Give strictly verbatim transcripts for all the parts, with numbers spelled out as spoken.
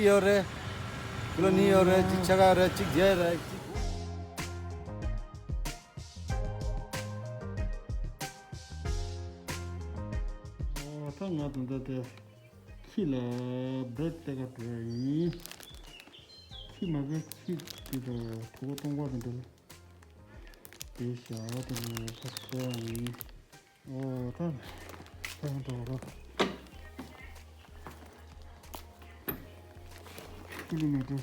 ཡོད་རེད། ཀི་ལོ་གཉིས་ཡོད་རེད། གཅིག་ཕྱེད་ཀ་རེད། གཅིག་བརྒྱད་རེད། གཅིག་ཨོ། ད་ང་དང་ད་དེ་ཁྱི་ལ་བེད་སྟེར་ག་འགྲོ་ཡ་ཡིན། ཁྱི་མ་གི་ཁྱི་དེ་དང་གྲོད་ཁོག་སྟོང་པ་དང་འདྲ། དེ་ཞག་དེ་ནས་ཁ་སོ་ཡིན། ཨོ། ད་ད་ཡང་འགྲོ་རོགས། ཀི་ལོ་མི་ཊར་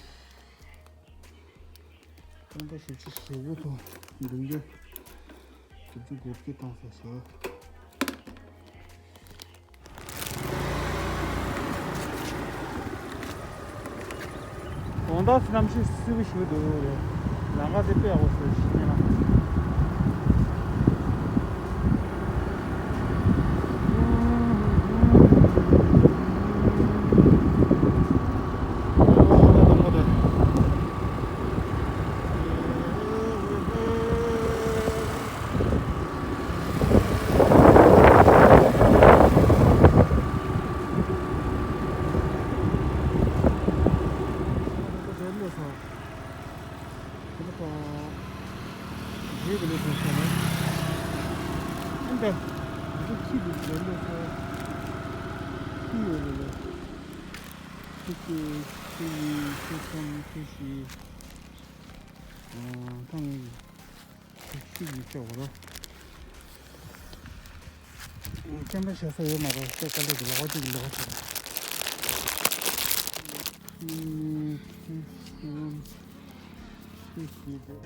སྟོང་ཕྲག་བཞི་བཅུ་ཞེ་དགུ་དང་བདུན་བརྒྱ་བཞི་བཅུ་གོ་བརྒྱད་བཏང་ཟེར་སོ། དགོང་དག་གནམ་གཤིས་བསིལ་པོ་ཞིག་འདུག་ལམ་ཁ་དེ་དཔེ་ཡག་པོ་བཟོས་ཤིང་ལ། ཁྱི་གཉིས་ཁྱི་གསུམ་ཁྱི་བཞི། ཨ། ཐང་། ཁྱི་གཉིས་ཆོག་གོ་རོ། ཁྱམས་པ་བཞག་ས་ཡོད་མ་རེད། ཤོག་དཀའ་ལས་ཀྱི་ལོག་ཅིག་ལོག་ཅིག་ཁྱི་གཉིས་ཁྱི་གསུམ་ཁྱི་བཞི་དེ།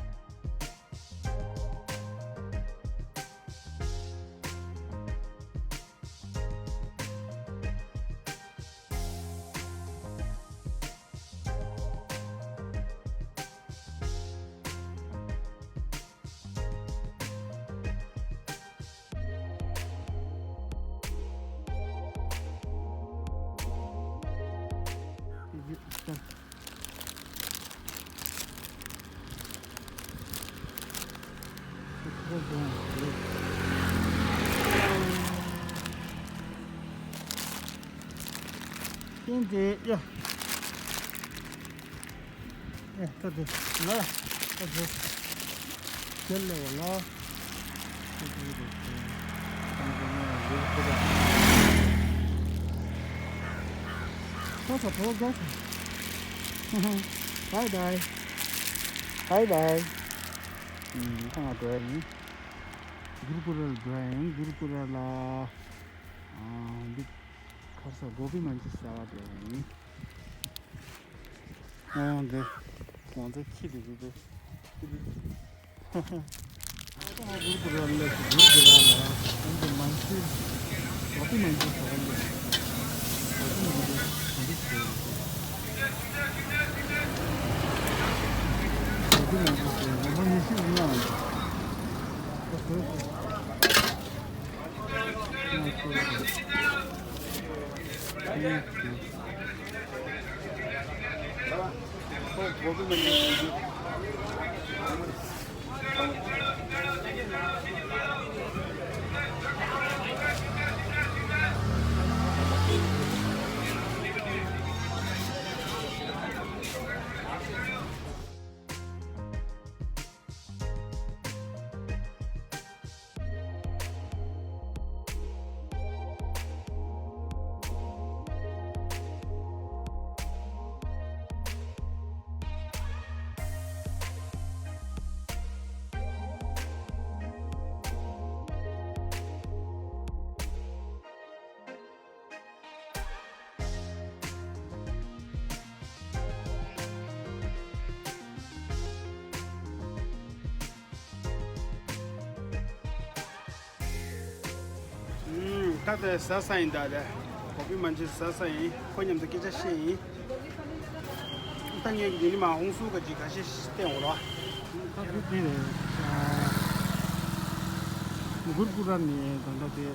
ཏན་ཏན་ཡ། ཨེ། ད་དེ་ལ་ད་དེ་དེ་ལས་བ་ལ། ད་ད་དོ་དགའ་སོང་། བའི་བའི། བའི་བའི། ཨུམ། ད་ང་འགྲོ་ཡ་ཡིན། གུར་གུ་ར་ལ་འགྲོ་ཡ་ཡིན། གུར་གུ་ར་ལ། ཨ། འདི་ཁར་ས་གོ་བི་མན་ཇུ་ཟ་བ་འགྲོ་ཡ་ཡིན། ཨོ་འདི། ང་ཚོ་ཁྱི་དེ་གི་དེ། ཨ་ད་ང་གུར་གུ་ར་ལ་གུར་གུ་ར་ལ། ཨ་འདི་མན་ཇུ། གོ་བི་མན་ཇུ་ཟ་བ་འགྲོ་ཡ་ཡིན། གོ་བི་མན་ཇུ་ག་འདྲ་ཟ་ཡ་རེད། གོ་བི་མན་ཇུ་ཟ་ཡ་ལོ་མ་ཉི་ཤུ་ཡིན་ན། ཨ་ཟོས་སོང་། ད་ལྟ་ཟ་ས་ཡིན། ད་ལྟ་གོ་བི་མན་ཇུ་ཟ་ས་ཡིན། ཁོ་མཉམ་དུ་སྐད་ཆ་བཤད་ཡིན། ད་ངས་འདི་ནི་མ་ཧུང་སུ་ག་ཅི་ག་ཤེད་བསྟན་འོང་ལ། ད་དེ་དེ་རེད། གུར་གུ་ར་ནས་ད་ལྟ་དེ་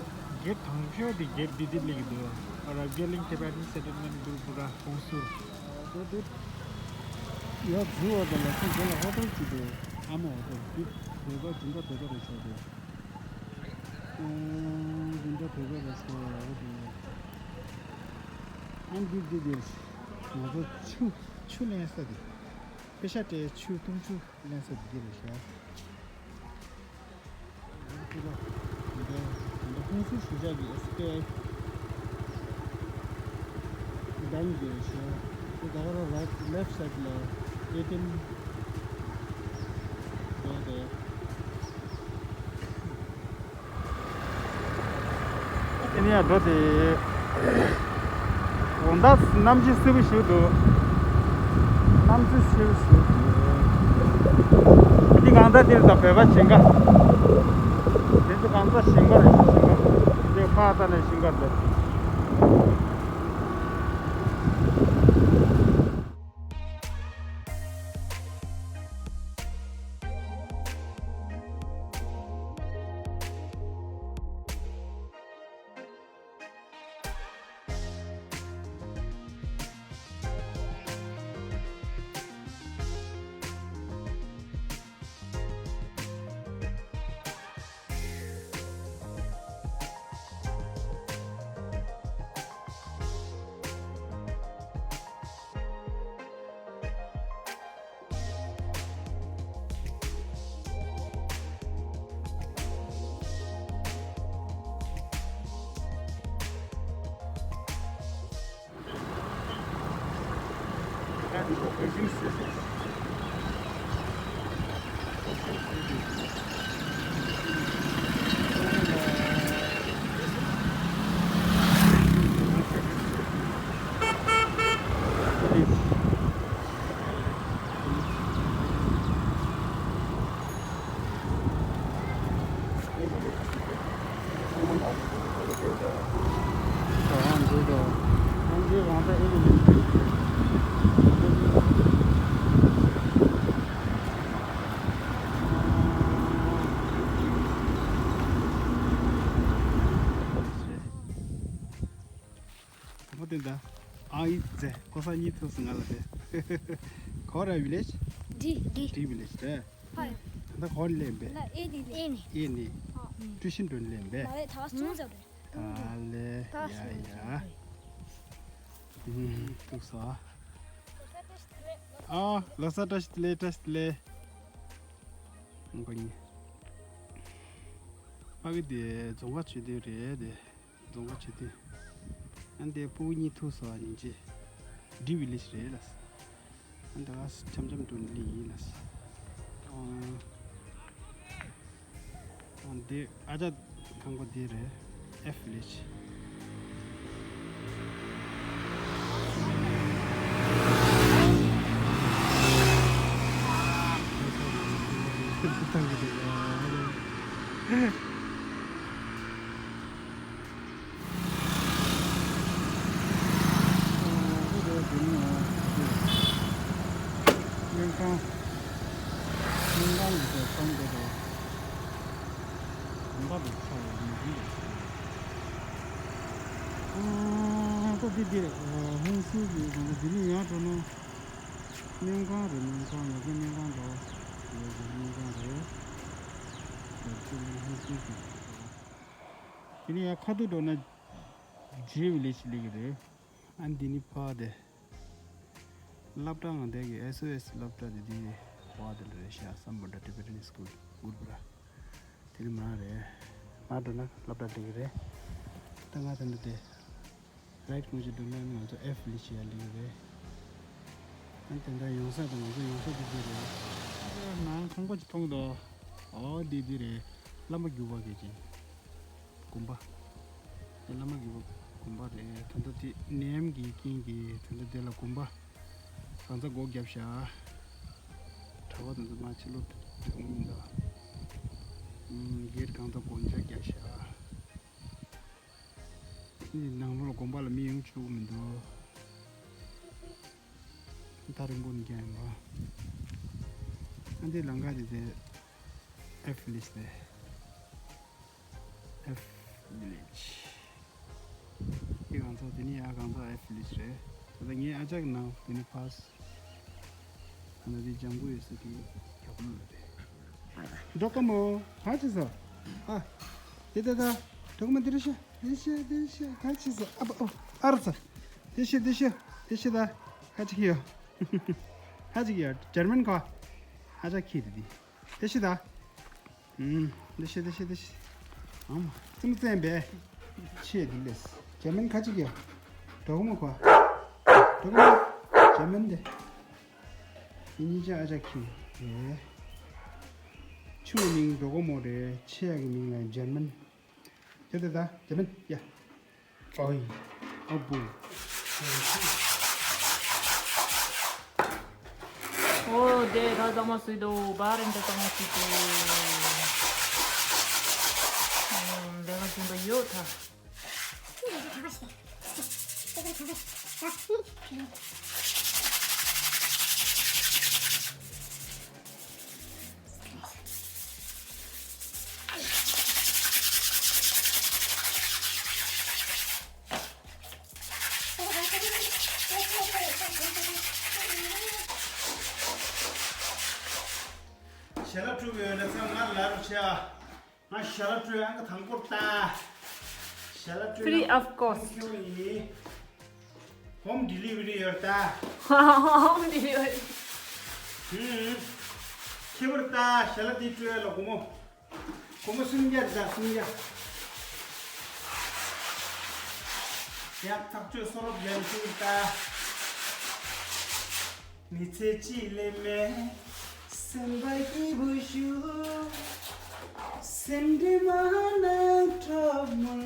གེ་ཊི་དང་ཤོས་དེ་གེ་ཊི་འདི་དེ་སླེབས་ཀྱི་འདུག་ཨ་ར་བྷི་ལིང་ཊི་བེ་ཊན་སེ་ཊལ་མེན་ཊི་གུར་གུ་ར་ཧུང་སུར། ད་དེ་ཡ་ཛུ་བ་དང་ལ་ཁོ་དེ་ལ་ཧོ་ཊེལ་ཅིག་འདུག་ཨ་མ་ཧོ་ཊེལ་འདི་བོད་པ་འཛིན་གྲྭ་བོད་པ་རེད་ཤག་འདུག་ཨ་འཛིན་གྲྭ་བོད་པ་རེད་ཤག་འདུག་ཨ་འདི་འདི་འདིར། ང་ཚོ་ཆུ་ཆུ་ལེན་ས་དེ། པེ་ཤ་སྤྲད་ཆུ་འཐུང་ཆུ་ལེན་ས་དེ་འདི་རེད་ཤག་འདི་ལ་འདི་འདི་ཧུན་སུར་གཞིས་ཆགས་ཀྱི་ཨེ་སི་པི་ཨའི་བྷེང་གི་རེད་ཤག་འདི་ད་ག་རང་རའིཊ་ལེཕཊ་སའིཌ་ལ་ཨེ་ཊི་ཨེམ་འདུག་སྟེ། དེ་ནས་ཡང་འགྲོ་སྟེ། འོ་ད་གནམ་གཤིས་བསིལ་པོ་ཞིག་འདུག་གནམ་གཤིས་བསིལ་པོ་ཞིག་འདུག་འདི་གང་ལྟར་འདིར་ད་བོད་པ་ཞིང་ཁ། འདི་ཚོ་གང་ལྟར་ཞིང་ཁ་རེད། ཞིང་ཁ། འདི་ཕར་ལྟ་ནས་ཞིང་ཁ་འདི། དང་པོ་དེ་འདྲ། ཨ་ཡི་ཛེ་ཁོ་ས་གཉིས་ཐུག་སོང་ང་ལ་དེ། ག་རེ་ཝི་ལེཇ། ཌི། ཌི། ཌི་ཝི་ལེཇ་རེད། ཕ་ཡོད། ད་ལྟ་ག་རེ་ལེན་པས། ལ་ཨེ་ནི་ལེན། ཨེ་ནི། ཨེ་ནི། ཨ། ཀྲུའུ་ཤིན་འགྲོ་ནི་ལེན་པས། མ་རེད། ད་བ་ཅུང་ཟད་རེད། ད་ལེ། ད་ཡ་ཡ། ཨུམ། ཐུག་སོང་། ཨ། ལོ་གསར་བཀྲ་ཤིས་བདེ་ལེགས། བཀྲ་ཤིས་བདེ་ལེགས། ཨང་ཀོ་གཉིས། ཕ་གི་དེ་རྫོང་ཁ་ཆོས་སྡེ་རེད་དེ། རྫོང་ཁ་ཆོས་སྡེ། ཨ་འདི་སྤུ་གུ་གཉིས་ཐུག་སོང་། ཉིན་གཅིག་ཌི་ཝི་ལེཇ་རེད་ལ། ཨ་འདི་ག་འཆམ་འཆམ་འགྲོ་ནི་ཡིན་ལ། ཨ་འདི་ཨ་ཅག་ཁང་པ་འདི་རེད། ཨེཕ་ཝི་ལེཇ། སྨན་ཁང་། སྨན་ཁང་ལ་ཚང་དགོས་དོ། གོམ་པ་རུ་ཚ་བའི་མི་འདུག་ཨ་ད་འདི་འདིར་ཧུན་སུར་གྱི་གོམ་པ་འདི་ནས་ཡར་འགྲོ་ན། སྨན་ཁང་རེད། སྨན་ཁང་ང་ཚོའི་སྨན་ཁང་འགྲོ། ང་ཚོའི་སྨན་ཁང་རེད། ད་ཚོ་ཧུན་སུར་གྱི། དེ་ནས་ཡར་ཁ་ཐུག་འགྲོ་ན་ཇེ་ཝི་ལེཇ་སླེབས་ཀྱི་རེད། ཨ་འདི་ནི་ཕ་དེ། སློབ་གྲྭ་ང་འདས་ཀྱི་ཨེས་ཨོ་ཨེས་སློབ་གྲྭ་དེ་དེ་བ་དེ་ལ་རེད་ཤག་སམ་བྷོ་ཊ་ཊི་བེ་ཊན་སི་ཀུལ་གུར་པུ་ར། དེ་ནི་མ་རེད། མ་འགྲོ་ན་སློབ་གྲྭ་སླེབས་ཀྱི་རེད། ད་ང་དེ་འདྲ་དེ། རའིཊ་ངོས་ཀྱི་འགྲོ་ན་ང་ཚོ་ཨེཕ་ཝི་ལེཇ་ཡར་སླེབས་ཀྱི་རེད། ཨ་དེ་འདྲ་ཡོང་ས་དང་ང་ཚོ་ཡོང་ས་དེ་དེ་རེད། ནང་ཁང་པ་ཅིག་མཐོང་འདུག་ཨོ་དེ་དེ་རེད། བླ་མ་རྒྱུག་པ་གལ་ཆེན། དགོན་པ། དེ་བླ་མ་རྒྱུག་པ་དགོན་པ་རེད། ད་ལྟ་དེ་ནད་ཡམས་ཀྱི་རྐྱེན་གྱིས་ད་ལྟ་དེ་ལ་དགོན་པ་གང་ཚ་སྒོ་བརྒྱབ་ཤག་གྲྭ་པ་དེ་ཚོ་མར་ཕྱི་ལོགས་ཐོན་གྱི་མི་འདུག་ཨུམ། སྒེར་གང་ཚ་སྒོ་ལྕགས་བརྒྱབ་ཤག་ནི་ནང་ལོགས་ལ་དགོན་པ་ལ་མི་ཡོང་ཆོག་གི་མི་འདུག་ཐག་རིང་པོ་ནས་རྒྱག་ཡིན་པ། ཨ་འདི་ལམ་ཁ་དེ་དེ་ཨེཕ་ཝི་ལེཇ་དེ། ཨེཕ་ཝི་ལེཇ། དེ་གང་ཚ་དེ་ནི་ཡ་གང་ཚ་ཨེཕ་ཝི་ལེཇ་རེད། ད་ལྟ་ངའི་ཨ་ཅག་གི་ནང་དེ་ནི་ཕ་སི། ད་ལྟ་དེ་ལྗང་གུ་ཡོད་ས་དེ་རྒྱབ་ལོགས་ལ་རེད། འགྲོ་ཀ་མོ་ག་ཅི་ས། ཨ། དེ་ད་ད། འགྲོ་ཀ་མོ་དེ་རེད་ཤ། དེ་ཤ་དེ་ཤ་ག་ཅི་ས། ཨ་པ་ཨོ། ཨ་ར་ས། དེ་ཤ་དེ་ཤ་དེ་ཤ་ད། ཁ་ཅིག་ཡོད། ཁ་ཅིག་ཡོད། འཇར་མན་ཁ། ཧ་ཅང་ཁྱི་དེ་དེ། དེ་ཤི་ད། ཨུམ། དེ་ཤི་དེ་ཤི་དེ་ཤི། ཨམ། ཙི་མོ་བཙན་པས། ཆེ་དེ་ལས། འཇར་མན་ཁ་ཅིག་ཡོད། གྲོགས་མོ་ཁ། གྲོགས་མོ། འཇར་མན་དེ། དེ་གཉིས་ཀྱང་ཨ་ཅག་ཁྱི། ཨེ། ཆུང་བའི་མིང་གྲོགས་མོ་རེད། ཆེ་ཡག་གི་མིང་ལ་འཇར་མན། དེ་དེ་ད་འཇར་མན་ཡ། ཨོའི། ཨ་བུ། ཨོ་དེ་ད་གཙང་མ་སུས་དོ། བ་རན་དེ་གཙང་མ་སུས་དོ། ལས་ཀ་བྱུང་དོ་ཡོད་ད། ཞལ་ལག་བཀྲུ་གི་ཡོད་ན་ཚང་མ་ལ་རུ་ཆ། ང་ཞལ་ལག་བཀྲུ་ཡང་གི་དང་པོར་ལྟ། ཞལ་ལག་བཀྲུ་Free of cost. ཁྱོད་ཡིན། Home delivery ཡོད་ལྟ། Home delivery. ཧུམ། ཁྱེད་པར་ལྟ། ཞལ་ལག་དེ་བཀྲུ་ཡ་ལ་སྒོར་མོ། སྒོར་མོ་སུམ་བརྒྱ་ད་སུམ་བརྒྱ། ཡག་ཐག་ཆོད་སོ་རོབ་རྒྱ་ནི་བཀྲུ་ལྟ། མི་ཚེ་གཅིག་ལས་མེད། སེམས་པ་སྐྱིད་པོ་ཞུ། སེམས་འདྲེ་མ་ན་གྲོགས་མོ་ལ།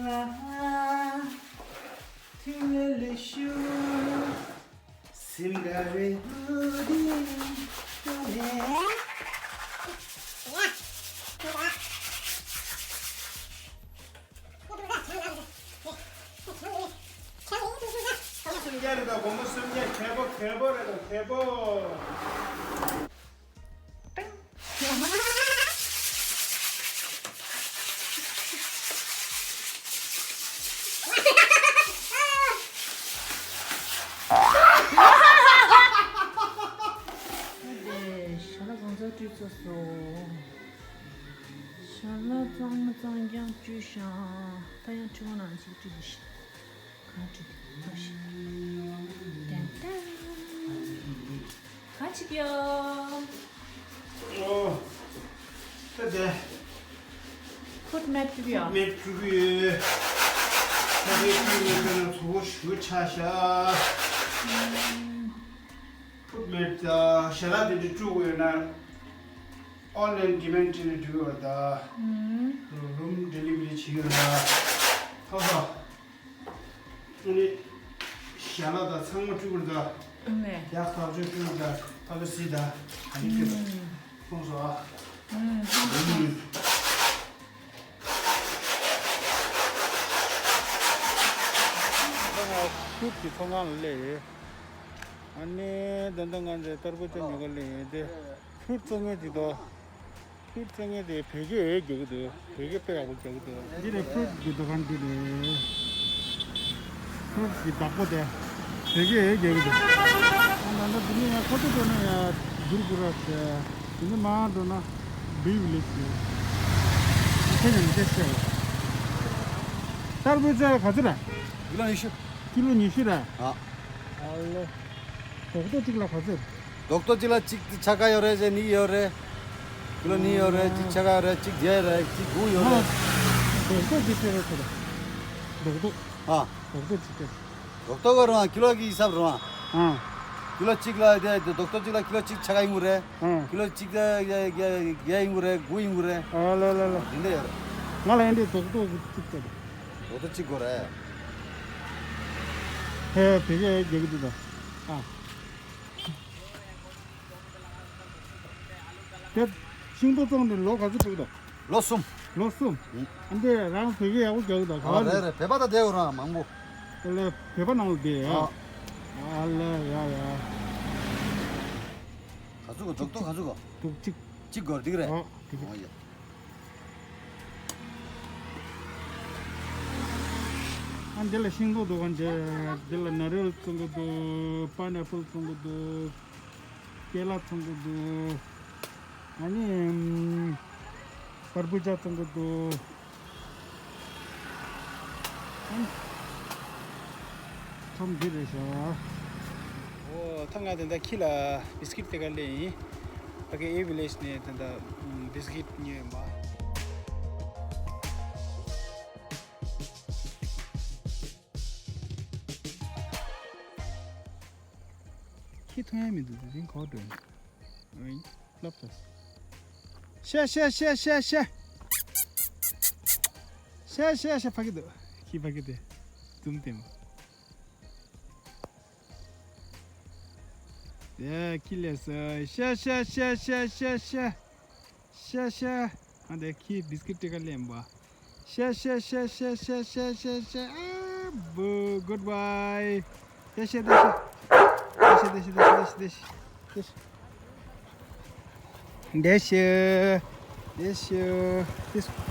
ཐུགས་ལ་ལས་ཞུ། སེམས་དགའ་བའི་ཧུ་རི་ཀོ་ལེ། སུམ་བརྒྱ་རེད་ད། སྒོར་མོ་སུམ་བརྒྱ། ཁེ་པོ་ཁེ་པོ་རེད་ད། ཁེ་པོ། ཞལ་ལག་གང་ཚ་བཀྲུས་ཚར་སོང་། ཞལ་ལག་གཙང་མ་གཙང་རྐྱང་བཀྲུས་ཤག་ད་ཡང་ཁྲི་མོ་ནང་ཅིག་བཀྲུས་ཤིག་གང་བཀྲུས་ཏེ་ཕོ་ཤིག་ཏན་ཏན། ག་ཅིག་ཡོད། ཨོ། ད་དེ། ཕུད་མེད་བཀྲུས་ཡོད། མེད་བཀྲུས་ཡོད། ད་དེ་བཀྲུས་ཡོད་ན་ཚོ་བོ་ཞུ་ཆ་ཤག་ཕུད་མེད་ད་ཞལ་ལག་དེ་འདྲ་བཀྲུ་དགོས་ཡོད་ན། ཨོན་ལན་ཌི་མན་ཌི་ནས་འགྲོ་ཡོད་ད། ཨུམ། རུམ་ཌེ་ལི་ཝ་རི་བྱེད་ཡོད་ད། ཧ་ཧ། ཨ་ནི། ཞལ་ལག་དང་ཚང་མ་བཀྲུས་པར་ད། ཨུམ་ནས། ཡག་ཐག་ཆོད་བཀྲུས་པར་ད། ཕ་གི་སི་ད། ཨ་ནི་བཀྲུས་པ། ཨུམ། ཁོང་སོ་ཨ། ཨུམ། ཨུམ། ཁྱོད་ཀྱི་ཚོང་ཁང་ལ་སླེབས་ཡོད། ཨ་ནི་ད་ལྟ་ང་ཚོས་ཏར་བུ་ཅ་ཉོ་ག་སླེབས་ཡོད་དེ། ཕུར་བཙོང་མཁན་ཅིག་འདུག་ཕུར་བཙོང་མཁན་དེ་བོད་སྐད་རྒྱག་གི་འདུག་བོད་སྐད་དཔེ་ཡག་པོ་རྒྱག་གི་འདུག་འདི་ནི་ཕུར་གྱི་འདུ་ཁང་འདི་རེད། ཕུར་གྱི་བདག་པོ་དེ་བོད་སྐད་རྒྱག་གི་འདུག་ཨ་ད་ལྟ་འདི་ནས་ཡང་ཁ་ཐུག་འགྲོ་ན་ཡང་སྡུར་དགོས་ར་ཟེར། འདི་ནས་མར་འགྲོ་ན་བི་ཝི་ལེ་ཇི་རེད། ཁྱེད་ཀྱང་མི་ཚེ་ཤེས་པ། ཏར་བུ་ཅ་ག་ཚོད་རེད། ཀི་ལོ་ཉི་ཤུ། ཀི་ལོ་ཉི་ཤུ་རེད། ཨ། ཨ་ལེ། རྡོག་རྡོག་གཅིག་ལ་ག་ཚོད། རྡོག་རྡོག་གཅིག་ལ་གཅིག་ཆ་ག་ཡོད་རེད། ཅེ་གཉིས་ཡོད་རེད། ཀི་ལོ་གཉིས་ཡོད་རེད། གཅིག་ཆ་ག་ཡོད་རེད། གཅིག་བརྒྱད་ཡོད་རེད། གཅིག་དགུ་ཡོད་རེད། རྡོག་རྡོག་གཅིག་སྤྲད་རོགས་བྱེད་དང་། རྡོག་རྡོག་ཨ། རྡོག་རྡོག་གཅིག་སྤྲད། རྡོག་རྡོག་ག་རང་ཀི་ལོ་གི་ཧི་སབ་རང་། ཨ། ཀི་ལོ་གཅིག་ལ་དེ་རྡོག་རྡོག་གཅིག་ལ་ཀི་ལོ་གཅིག་ཆ་ག་ཡིན་དགོས་རེད། ཨ། ཀི་ལོ་གཅིག་དེ་བརྒྱད་ཡིན་དགོས་རེད། དགུ་ཡིན་དགོས་རེད། ཨ་ལ་ལ་ལ། འདི་འདྲ་ཡོད་རེད། ང་ལ་ཡིན་དེ་རྡོག་རྡོག་གཅིག་སྤྲད་དང་། རྡོག་རྡོག་གཅིག་དགོས་རེད། ཧེ་བོད་སྐད་རྒྱག་གི་འདུག་ད། ཨ། དེ་ཤིང་ཏོག་བཙོང་ནས་ལོ་ག་ཚོད་འགྲོ་གི་འདུག་ལོ་གསུམ། ལོ་གསུམ། ཨུ། ཨ་འདི་རང་བོད་སྐད་ཡག་པོ་རྒྱག་གི་འདུག་ག་ཨ་པར་རེད་རེད། བོད་པ་དང་བསྡད་ཡོད་རང་མང་པོ། དེ་ལས་བོད་པ་ནང་ལ་བསྡད་ཡ། ཨ། ཨ་ལ་ཡ་ཡ། ག་ཚོད་གོ་རྡོག་རྡོག་ག་ཚོད་གོ་རྡོག་གཅིག་གཅིག་གོ་འགྲིག་རེད། ཨ་འགྲིག་རེད། ཨོ་ཡ། ཨ་འདི་ལ་ཤིང་ཏོག་འདུག་ག་འདི་འདི་ལ་ནཱ་རོལ་བཙོང་གི་འདུག་པཱན་ཨེ་པལ་བཙོང་གི་འདུག་ཀེ་ལ་བཙོང་གི་འདུག་ཨ་ནི་ཨམ། ཏར་བུ་ཇ་བཙོང་གི་འདུག་ཨ་ནི། ཁྲོམ་འདི་རེད་ཤག་ཨོ། ད་ང་དེ་འདྲ་ཁྱི་ལ་བིས་ཀིཊ་དེ་ག་ལས་ཡིན། ཕ་གི་ཨེ་ཝི་ལེཇ་ནས་དེ་འདྲ་བིས་ཀིཊ་ཉོས་ཡིན་པ། ཁྱི་མཐོང་ཡ་མི་འདུག་དེ་རིང་ག་པར་འགྲོ་ཡིན། ཨིན། ལབ་ད། ཤ་ཤ་ཤ་ཤ་ཤ། ཤ་ཤ་ཤ། ཕ་གི་འདུག་ཁྱི་ཕ་གི་དེ། འཛུམ་བསྟན་པ། ཡ། ཁྱི་ལས་སོ། ཤ་ཤ་ཤ་ཤ་ཤ་ཤ། ཤ་ཤ། ཨ་འདི་ཁྱི་བིས་ཀིཊ་སྤྲད་ག་ལེན་པ། ཤ་ཤ་ཤ་ཤ་ཤ་ཤ་ཤ། ཨ་བུ། གུཌ་བྷའི། བདེ་ཤོག་བདེ་ཤོག་བདེ་ཤོག་བདེ་ཤོག་བདེ་ཤོག་བདེ་ཤོག་བདེ་ཤོག་བདེ་ཤོག་བདེ་ཤོག་བདེ་ཤོག་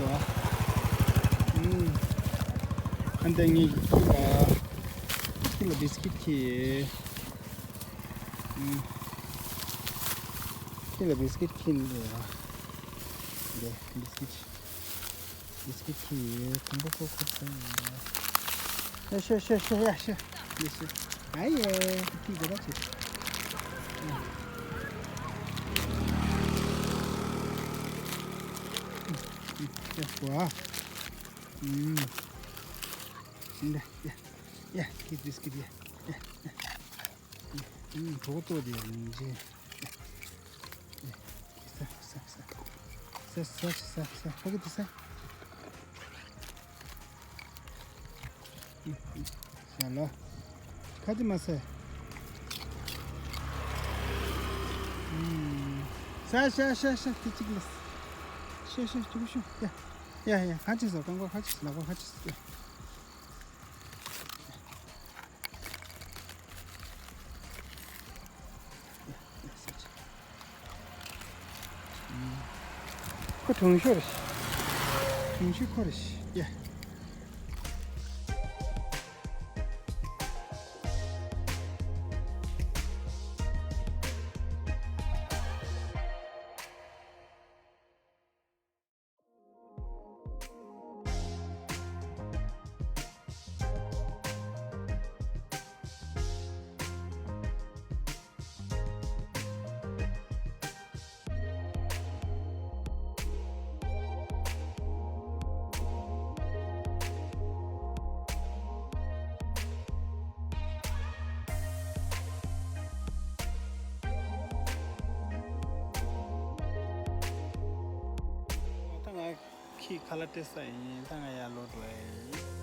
ཨུམ། ཨ་འདི་ངའི་ཁྱི་ལ། ཁྱི་ལ་བིས་ཀིཊ་ཁྱེར། ཨུམ། ཁྱི་ལ་བིས་ཀིཊ་ཁྱེར་ནི་རེད་ཡ། འདི་བིས་ཀིཊ། བིས་ཀིཊ་ཁྱེར་ཡོད། དུམ་བུ་ཁོ་ཁོ་ཚོ་ཡིན་ན། ཤ་ཤ་ཤ་ཤ། ཡ་ཤ། འདི་ཤ། ཨ་ཡེ། ཁྱི་དགོས་པ་བྱེད། ཡ་ཤ་གོ་ཨ། ཨུམ། འདི་ཡ། ཡ་ཁྱི་བིས་ཀིཊ་ཡ། ཡ་ཡ། ཨུམ། གྲོགས་ཏོ་དེ་ཡིན་ཅི། ས་ས་ས། ས་ས་ས་ས། ཕ་གི་དེ་ས། ཡ་ལོ། ཁ་ཅི་མ་ས། ས་ས་ས་ས། དེ་གཅིག་ལ། ཤ་ཤ་ཅུག་ཤུ། ཡ་ཡ་ཡ། ཁ་ཅི་ས། རྐང་པ་ཁ་ཅི་ས། ལག་པ་ཁ་ཅི་ས། ཡ། ཁོ་གྲོང་ཤོར་རེད། གྲོང་ཤོར་ཁོ་རེད་ཡ། ད་ང་ཁྱི་ཁ་ལག་སྤྲད་ས་ཡིན། ད་ང་ཡར་ལོག་འགྲོ་ཡ་ཡིན།